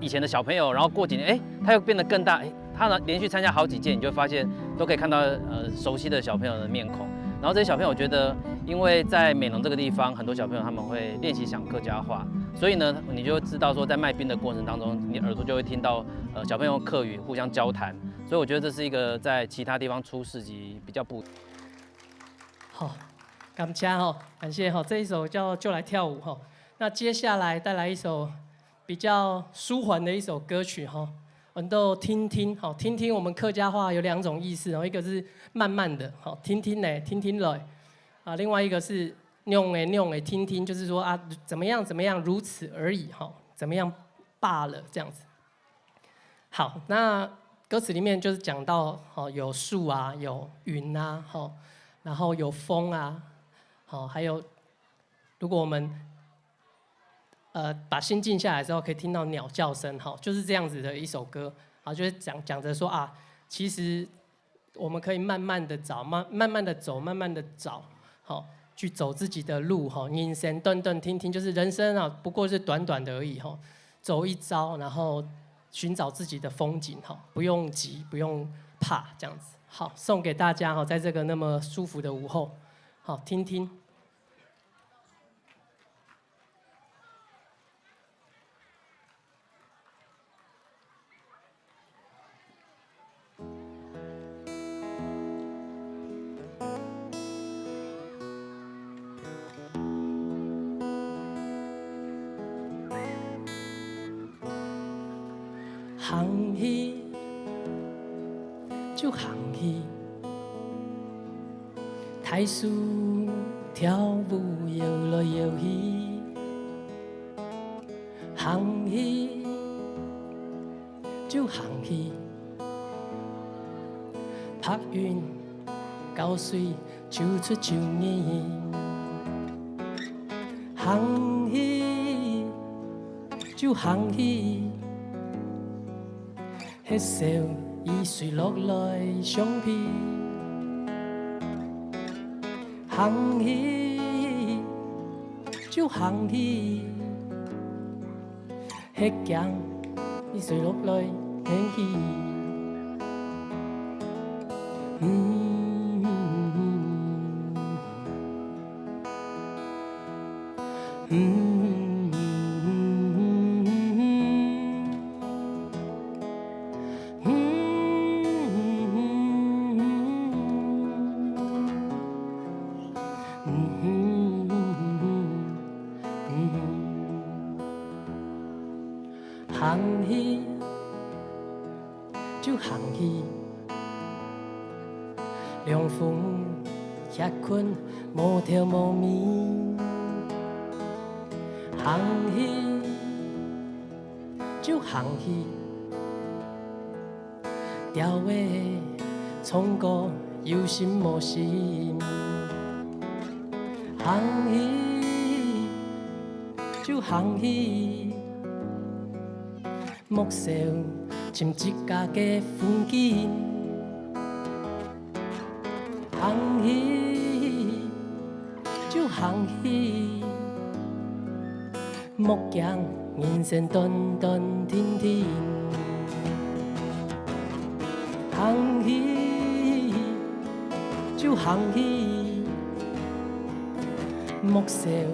以前的小朋友，然後過幾年，誒，他又變得更大，誒，他呢，連續參加好幾屆，你就發現都可以看到，呃，熟悉的小朋友的面孔。然後這些小朋友，我覺得，因為在美濃這個地方，很多小朋友他們會練習講客家話，所以呢，你就知道說，在賣冰的過程當中，你耳朵就會聽到，呃，小朋友客語互相交談。所以我覺得這是一個在其他地方出市集比較不 好，感謝吼，感謝吼。這一首叫《就來跳舞》吼。那接下來帶來一首比較舒緩的一首歌曲吼，叫做《聽聽》吼。聽聽我們客家話有兩種意思哦，一個是慢慢的吼，聽聽咧，聽聽咧，啊，另外一個是仰仔仰仔聽聽，就是說啊，怎麼樣怎麼樣，如此而已吼，怎麼樣罷了這樣子。 好，那歌詞裡面就是講到，哦，有樹啊，有雲啊，吼，然後有風啊，吼，還有，如果我們，呃，把心靜下來之後，可以聽到鳥叫聲，吼，就是這樣子的一首歌，好，就是講，講著說啊，其實我們可以慢慢地找，慢，慢慢地走，慢慢地找，吼，去走自己的路，吼，人生短短，聽聽，就是人生啊，不過是短短的而已，吼。 走一遭，然後尋找自己的風景，哈，不用急，不用怕，這樣子。好，送給大家哈，在這個那麼舒服的午後，好，聽聽。行去就行去，大樹跳舞搖來搖去。行去就行去，白雲溝水就出舊人。行去就行去，歇燒雨水落來相避。行去就行去， 歇驚雨水落來天氣。行去就行去，涼風歇睏無頭無尾。行去就行去， 鳥仔唱歌有心無心。行去就行去，目睭尋自家个風景。行去就行去， 莫驚人生短短停停。行去就行去，目睭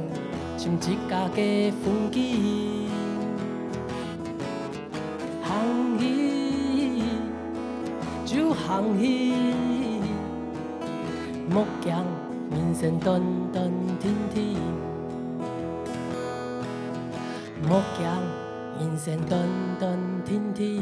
尋自家个風景。行去就行去， 莫驚人生短短停停，莫驚人生短短停停。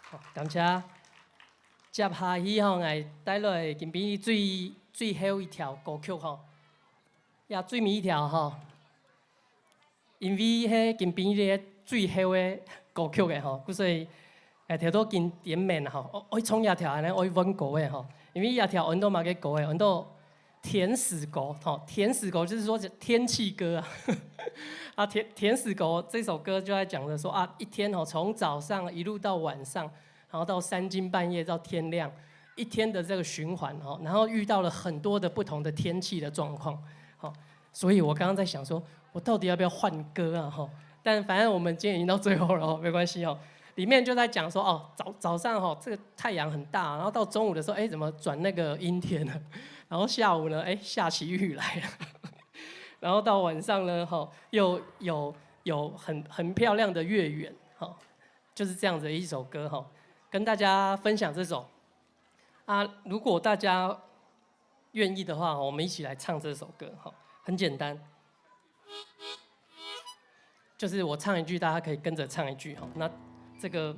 好，感謝。接下去吼，𠊎帶來今晡日最，最後一條歌曲吼，也最尾一條吼。因為係今晡日个最後个歌曲个吼，故所以，誒，頭到今點名吼，愛，愛唱這條安呢，愛換歌个吼。因為這條安到麼个歌个，安到天使狗吼，天使狗就是說是天氣歌啊。啊，天，天使狗這首歌就在講著說啊，一天吼，從早上一路到晚上， 然後到三更半夜到天亮，一天的這個循環吼，然後遇到了很多的不同的天氣的狀況，吼，所以我剛剛在想說，我到底要不要換歌啊，吼？但反正我們今天已經到最後了，吼，沒關係哦。裡面就在講說，哦，早，早上吼，這個太陽很大，然後到中午的時候，哎，怎麼轉那個陰天了？然後下午呢，哎，下起雨來了。然後到晚上呢，吼，又有，有很，很漂亮的月圓，吼。 就是這樣子的一首歌吼，跟大家分享這首。啊，如果大家願意的話，我們一起來唱這首歌吼，很簡單，就是我唱一句，大家可以跟著唱一句吼。那這個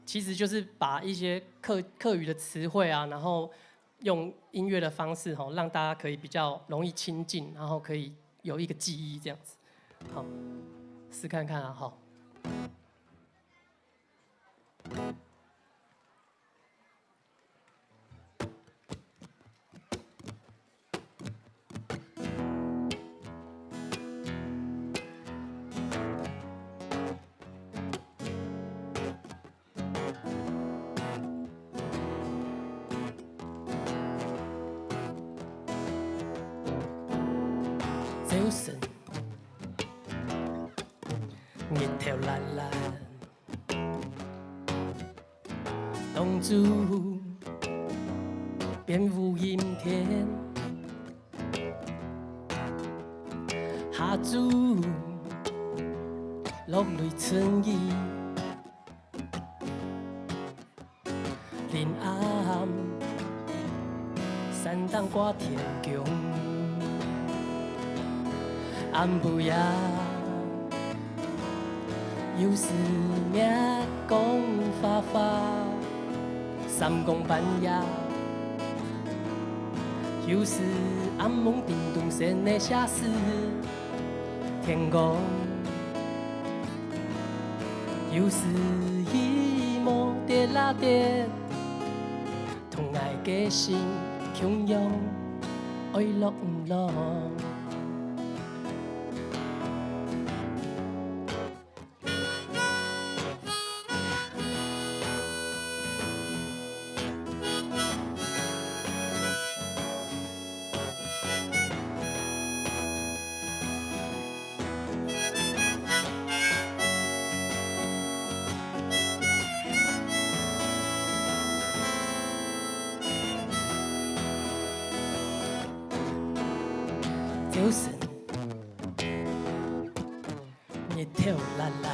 其實就是把一些客，客語的詞彙啊，然後用音樂的方式吼，讓大家可以比較容易親近，然後可以有一個記憶這樣子。好，試看看啊，吼。 朝晨，日頭辣辣，當晝變烏陰天。下晝，落淚春雨。臨暗，山頂掛天弓。暗晡夜，有時月光花花，三更半夜，有時暗濛叮咚聲个寫詩。 天光，有時雨毛跌啦跌，同𠊎个心共樣愛落毋落。 朝晨，日頭辣辣，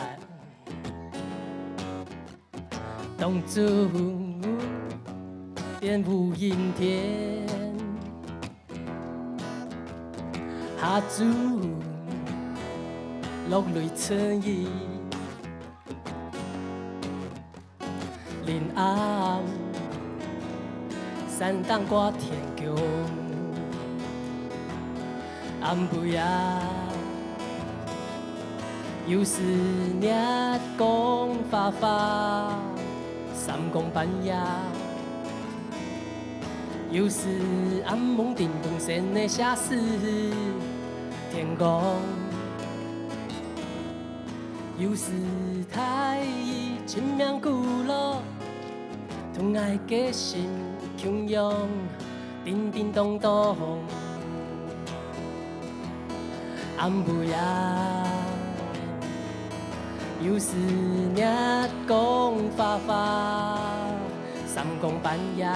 當中變烏陰天。 下晝，落淚春雨。臨暗，山頂掛天弓。暗晡夜，有時月光花花，三更半夜， 有時暗濛叮咚聲个寫詩。天光，有時大雨尋名古路，同𠊎个心共樣叮叮咚咚。暗晡夜，有時月光花花，三更半夜，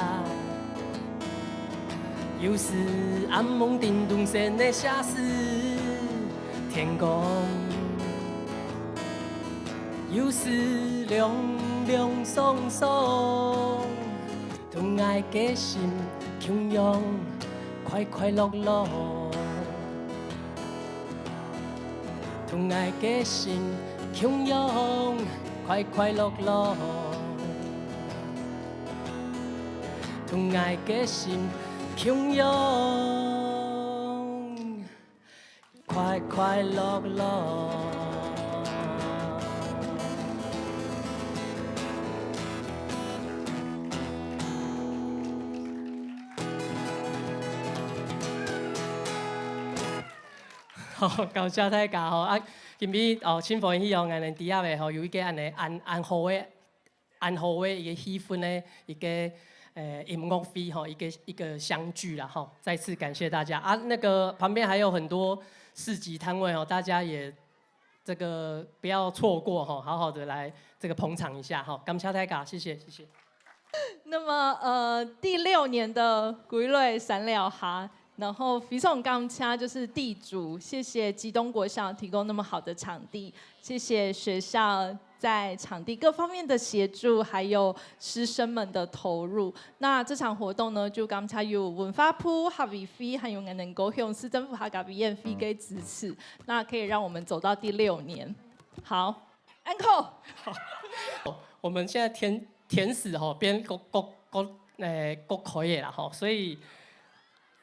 有時暗濛叮咚聲个寫詩。天光，有時涼涼爽爽，同𠊎个心共樣快快樂樂。 同𠊎个心共樣快快樂樂，同𠊎个心共樣快快樂樂。好，感謝大家吼。啊，今日哦，真歡喜哦，𠊎等底下个吼，有一個恁呢恁恁好个恁好个一個氣氛个一個呃音樂會吼，一個一個相聚啦吼。再次感謝大家啊！那個旁邊還有很多市集攤位哦，大家也這個不要錯過吼，好好的來這個捧場一下吼。感謝大家，謝謝謝謝。那麼呃，第六年的歸類閃了哈， 然後非常感謝就是地主，謝謝吉東國小提供那麼好的場地，謝謝學校在場地各方面的協助，還有師生們的投入。那這場活動呢，就感謝有文化部、客委會，還有𠊎等高雄市政府客家委員會的支持，那可以讓我們走到第六年。好，安可。我們現在天天時吼，變國國國呃國開的啦吼，所以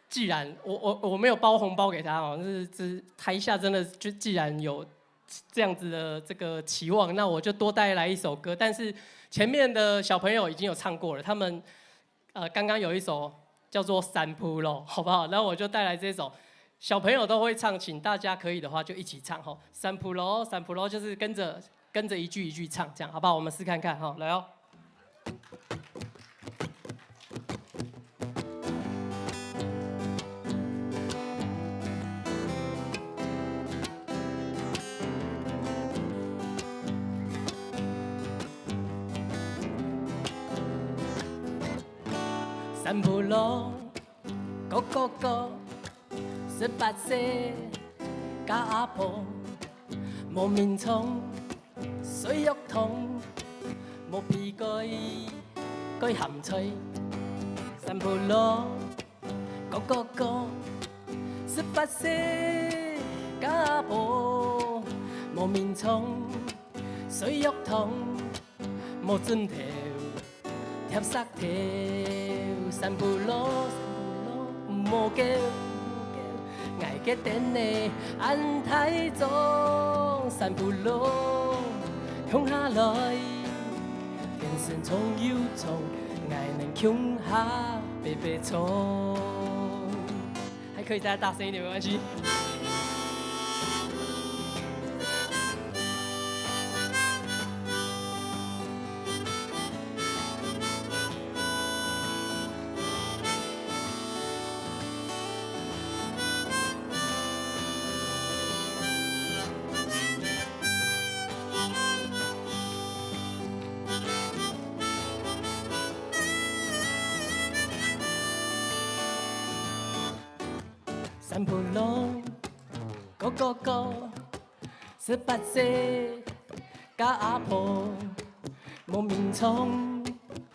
既然我我我沒有包紅包給他哦，是是台下真的就既然有這樣子的這個期望，那我就多帶來一首歌。但是前面的小朋友已經有唱過了，他們呃剛剛有一首叫做《三步路》，好不好？那我就帶來這首，小朋友都會唱，請大家可以的話就一起唱吼。三步路，三步路就是跟著跟著一句一句唱，這樣好不好？我們試看看哈，來哦。 三步路，咯咯咯，十八歲，佮阿婆，無眠床，水浴堂，無比該，該鹹菜。三步路，咯咯咯，十八歲，家婆，無眠床，水浴堂，無枕頭。 貼石頭，三步路，三步路，毋好噭，毋好噭。𠊎个凳仔恁大張，三步路，共下來。電視重又重，𠊎等共下爬爬床。 還可以再大聲一點，沒關係。三步路，咯咯咯，十八歲，家婆，無眠床，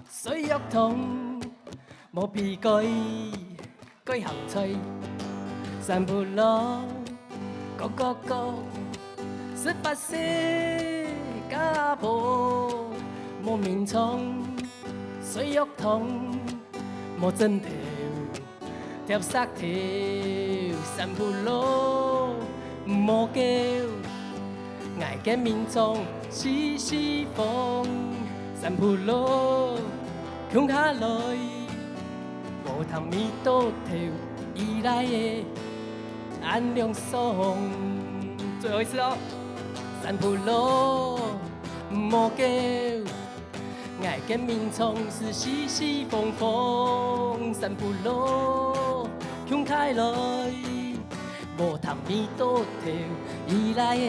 水浴堂，無比該，該鹹菜。三步路，咯咯咯，十八歲，家婆，無眠床，水浴堂，無枕頭。 貼石頭，三步路，毋好噭，𠊎个眠床四四方，三步路，共下來，無通沕到頭，依賴个恁涼爽。最後一次哦，三步路，毋好噭， 𠊎个眠床係四四方方，三步路，共下來，無通沕到頭，依賴个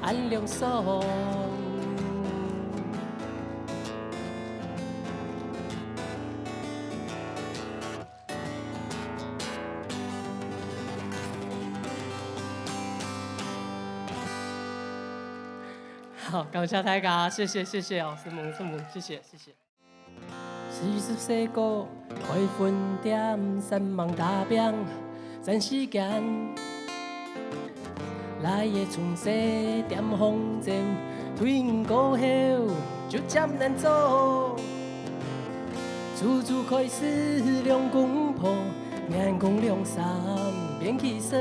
恁涼爽。 好，感謝大家，謝謝，謝謝哦，承蒙，承蒙，謝謝，謝謝。四十歲過，開分店，煞猛打拚，省時間。倈仔從細點紅酒，退伍過後就漸難做。初初開始兩公婆，眼光兩三變起色。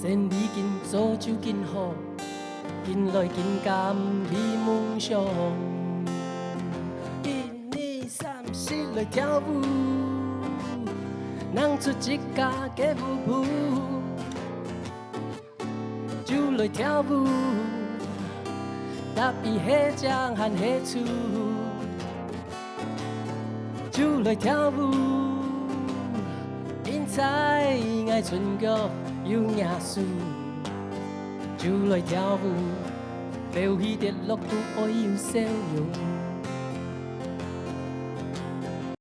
生理緊做就緊好，緊來緊敢去夢想。一二三四來跳舞，能出自家个舞步，就來跳舞，踏一下正還係出。 就來跳舞，因在𠊎唇角有若手，就來跳舞，飛起跌落都愛有笑容。